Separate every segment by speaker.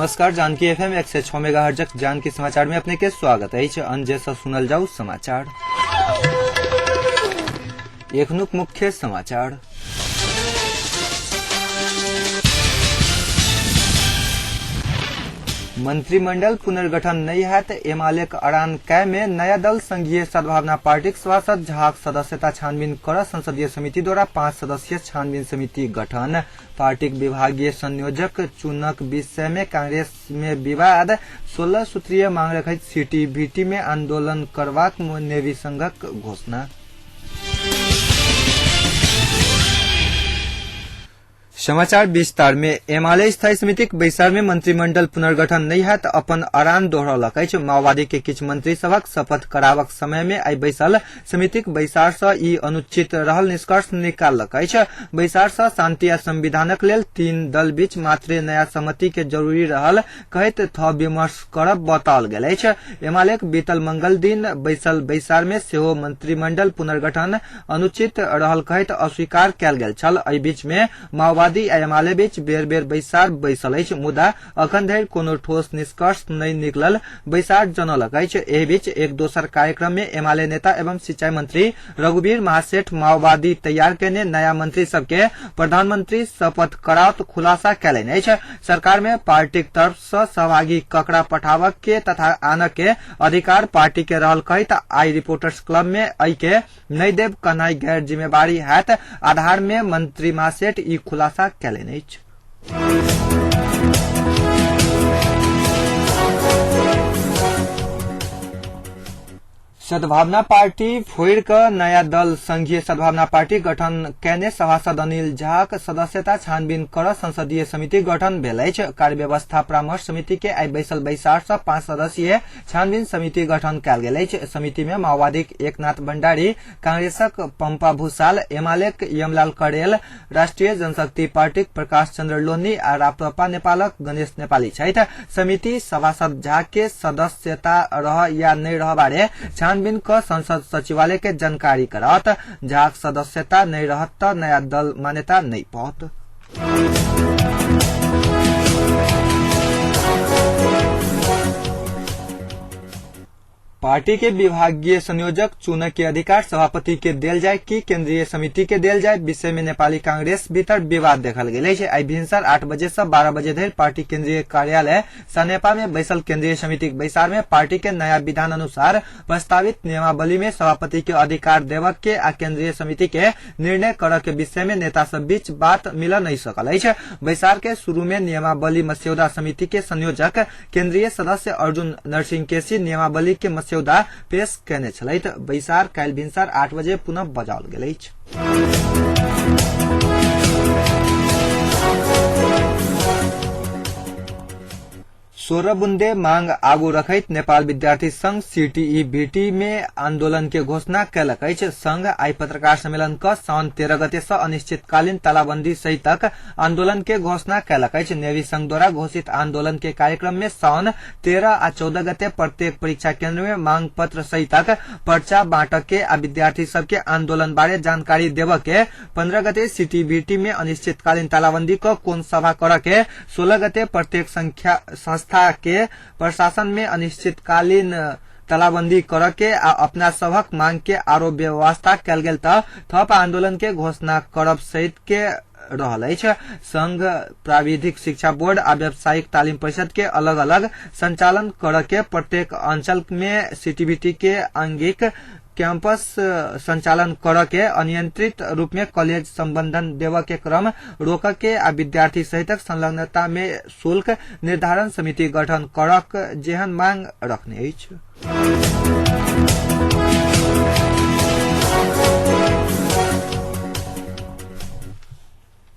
Speaker 1: नमस्कार, जानकी एफएम 106 मेगाहर्जक जानकी समाचार में अपने के स्वागत अछि। अंजे से सुनल जाऊ समाचार। एखनुक मुख्य समाचार। मंत्रिमंडल पुनर्गठन नहि हैत, एमालेक अड़ान कै में नया दल संघीय सद्भावना पार्टीक सभासद झाक सदस्यता छानबीन कर संसदीय समिति द्वारा 5 सदस्यीय छानबीन समिति गठन। पार्टीक विभागीय संयोजक चुनक विषय में कांग्रेस में विवाद। 16 सूत्रीय मांग रखैत सीटीबीटी में आंदोलन करबाक नेवी संघक घोषणा। समाचार विस्तार में एमाले स्थायी समितिक बैसार में मंत्रिमंडल पुनर्गठन नहि हैत अपन अड़ान दोहरौलक अछि। माओवादी के किछु मंत्री सभक शपथ कराबक समय में आइ बैसल समितिक बैसार सँ ई अनुचित रहल निष्कर्ष निकाललक अछि। बैसार सँ शांति आ संविधानक लेल तीन दल बीच मात्रे नया सहमति के जरूरी रहल कहैत थप विमर्श करब बताओल गेल अछि। एमालेक बीतल मंगल दिन बैसल बैसार में सेहो मंत्रिमंडल पुनर्गठन अनुचित रहल कहैत अस्वीकार कयल गेल छल। एहि बीच में माओवादी आ एमाले बीच बेर बेर बैसार बैसल अछि, मुदा अखन धरि कोनो ठोस निष्कर्ष नहि निकलल बैसार जनौलक अछि। एहि बीच एक दोसर कार्यक्रम में एमाले नेता एवं सिंचाई मंत्री रघुवीर महासेठ माओवादी तैयार केने नया मंत्री सबके प्रधानमंत्री शपथ कराओत खुलासा कयलनि अछि। सरकार में पार्टीक तरफ सँ सहभागी ककरा पठाबक के तथा आनक के अधिकार पार्टी के रहल कहैत आई रिपोर्टर्स क्लब में एहि के नहि देब कहनाइ गैर जिम्मेवारी हैत आधार में मंत्री महासेठ ई खुलासा कयलनि अछि। सद्भावना पार्टी फोड़ि कऽ नया दल संघीय सद्भावना पार्टी गठन कयने सभासद अनिल झाक सदस्यता छानबीन करऽ संसदीय समिति गठन भेल अछि। कार्यव्यवस्था परामर्श समिति के आइ बैसल बैसार सँ 5 सदस्यीय छानबीन समिति गठन कयल गेल अछि। समिति मे माओवादीक एकनाथ भंडारी, कांग्रेसक पंपा भूषाल, एमालेक यमलाल कड़ेल, राष्ट्रीय जनशक्ति पार्टीक प्रकाश चंद्र लोहनी आ राप्रपा नेपालक गणेश नेपाली छथि। समिति सभासद झा के सदस्यता रह या नहि रह बारे छानबीन क संसद सचिवालय के जानकारी कराओत। झाक सदस्यता नहि रहत त नया दल मान्यता नहि पाओत। पार्टी के विभागीय संयोजक चुनक के अधिकार सभापति के देल जाय कि केंद्रीय समिति के देल जाय विषय में नेपाली कांग्रेस भीतर विवाद देखल गेल अछि। आइ भिनसर 8 बजे से 12 बजे धरि पार्टी केंद्रीय कार्यालय सनेपा में बैसल केंद्रीय समिति के बैसार में पार्टी के नया विधान अनुसार प्रस्तावित नियमावली में सभापति के अधिकार देवक के आ केंद्रीय समिति के निर्णय करऽ के विषय में नेता सब बीच बात मिल नहीं सकल अछि। बैसार के शुरू में नियमावली मस्यौदा समिति के संयोजक केंद्रीय सदस्य अर्जुन नरसिंह केसी नियमावली के मस्यौदा पेश कयने छलथि। बैसार काल्हि भिनसर 8 बजे पुनः बजाओल गेल अछि। सोलह बुंदे मांग आगू रखैत नेपाल विद्यार्थी संघ सीटीईबीटी में आंदोलन के घोषणा कयलक अछि। संघ आइ पत्रकार सम्मेलन क साउन 13 गते सँ अनिश्चितकालीन तालाबंदी सहितक आंदोलन के घोषणा कयलक अछि। नेवी संघ द्वारा घोषित आंदोलन के कार्यक्रम में साउन 13 आ 14 गते प्रत्येक परीक्षा केंद्र में मांग पत्र सहितक पर्चा बांटक के आ विद्यार्थी सबके आंदोलन बारे जानकारी देबऽ के, 15 गते सीटीबीटी में अनिश्चितकालीन तालाबंदी क कोण सभा करऽ के, 16 गते प्रत्येक संस्था के प्रशासन में अनिश्चितकालीन तालाबंदी करऽ के आ अपना सभक मांग के आरो व्यवस्था कयल गेल त थप आंदोलन के घोषणा करब सहित के रहल अछि। संघ प्राविधिक शिक्षा बोर्ड आ व्यावसायिक तालीम परिषद के अलग अलग संचालन करऽ के, प्रत्येक अंचल में सीटीबीटी के आंगिक कैंपस संचालन करऽ के, अनियंत्रित रूप में कॉलेज संबंधन देबऽ के क्रम रोकऽ के आ विद्यार्थी सहितक संलग्नता में शुल्क निर्धारण समिति गठन करक जेहन मांग रखने अछि।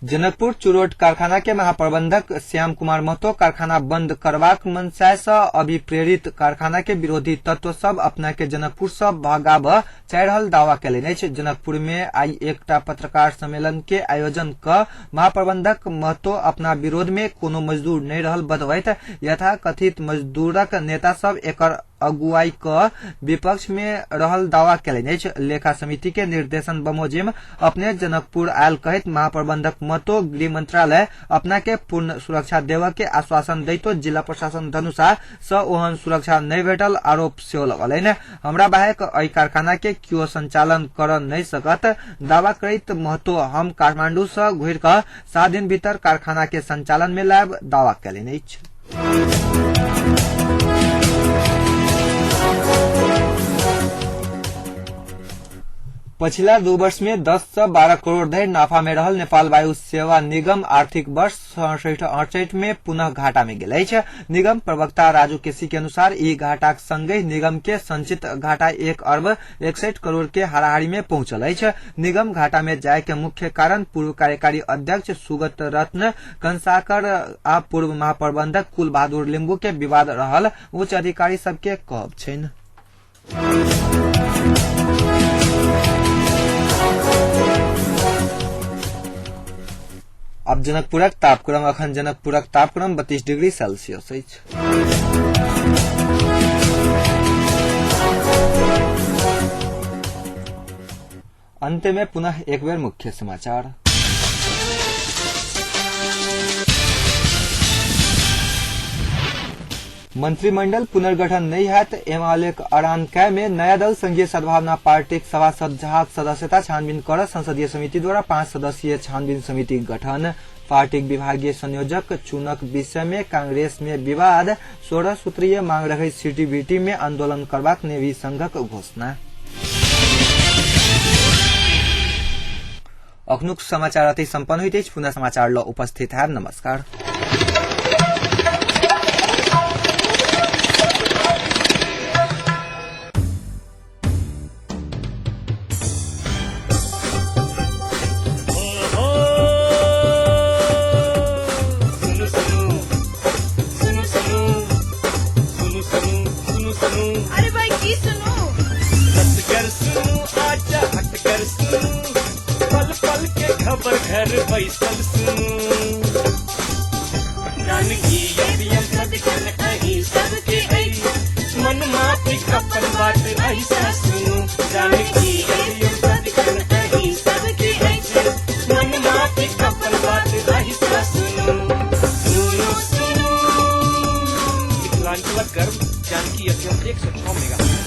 Speaker 1: जनकपुर चुरोट कारखाना के महाप्रबंधक श्याम कुमार महतो कारखाना बंद करबाक मनसाय सँ अभिप्रेरित कारखाना के विरोधी तत्व सब अपना के जनकपुर सँ भगाब चाहि रहल दावा कयलनि अछि। जनकपुर मे आइ एकटा पत्रकार सम्मेलन के आयोजन क महाप्रबंधक महतो अपना विरोध मे कोनो मजदूर नहि रहल बतबैत यथाकथित मजदूरक नेता सब एकर अगुवाई क विपक्ष मे रहल दावा कयलनि अछि। लेखा समिति के निर्देशन बमोजिम अपने जनकपुर आयल कहैत महाप्रबंधक महतो गृह मंत्रालय अपना के पूर्ण सुरक्षा देबय के आश्वासन दैतो जिला प्रशासन धनुषा स ओहन सुरक्षा नहि भेटल आरोप सेहो लगौलनि। हमरा बाहेक एहि कारखाना के कियो संचालन कर नहि सकत दावा करैत महतो हम काठमांडू स घुरि क 7 दिन भीतर कारखाना के संचालन मे लायब दावा कयलनि अछि। पछिला 2 वर्ष में 10 से 12 करोड़ धरि नाफा में रहल नेपाल वायु सेवा निगम आर्थिक वर्ष 67-68 में पुनः घाटा में गेल अछि। निगम प्रवक्ता राजू केसी के अनुसार ई घाटाक संगहि निगम के संचित घाटा 1 अर्ब 61 करोड़ के हाराहारी में पहुंचल अछि। निगम घाटा में जाय के मुख्य कारण पूर्व कार्यकारी अध्यक्ष सुगत रत्न कंसाकर आ पूर्व महाप्रबंधक कुल बहादुर लिम्बू के विवाद रहल उच्च अधिकारी सबके कहब छनि। अब जनकपुरक तापक्रम। अखन जनकपुरक तापक्रम 32 डिग्री सेल्सियस अछि। अंत में पुनः एक बेर मुख्य समाचार। मंत्रिमंडल पुनर्गठन नहीं हैत एमालेक अरानकै में नया दल संघीय सद्भावना पार्टीक सभासद झाक सदस्यता छानबीन कर संसदीय समिति द्वारा 5 सदस्यीय छानबीन समिति गठन। पार्टीक विभागीय संयोजक चुनक विषय में कांग्रेस में विवाद। 16 सूत्रीय मांग रखैत सीटीबीटी में आंदोलन करबाक नेवी संघक घोषणा। अखनुक समाचार अति सम्पन्न होइत अछि। पुनः समाचार ल उपस्थित हैब। नमस्कार।
Speaker 2: सुनु सुनु सुनु सुनु सुनु सुनु सुनु सुनु।
Speaker 3: अरे भाई की सुनू?
Speaker 2: रसगर सुनु आजा हटकर सुनु, पल पल के खबर घर बैसल सुनु। जानकी अभियम सदिखन अहीं सबके अछि, मन माफिक अपन बात ऐसा सुनु। जानकी अभियम सदिखन अहीं सबके अछि, मन माफिक अपन बात ऐसा सुनु। सुनु सुनु।
Speaker 4: मिथिलांचलक गर्व जानकी एफएम 106 मेगा।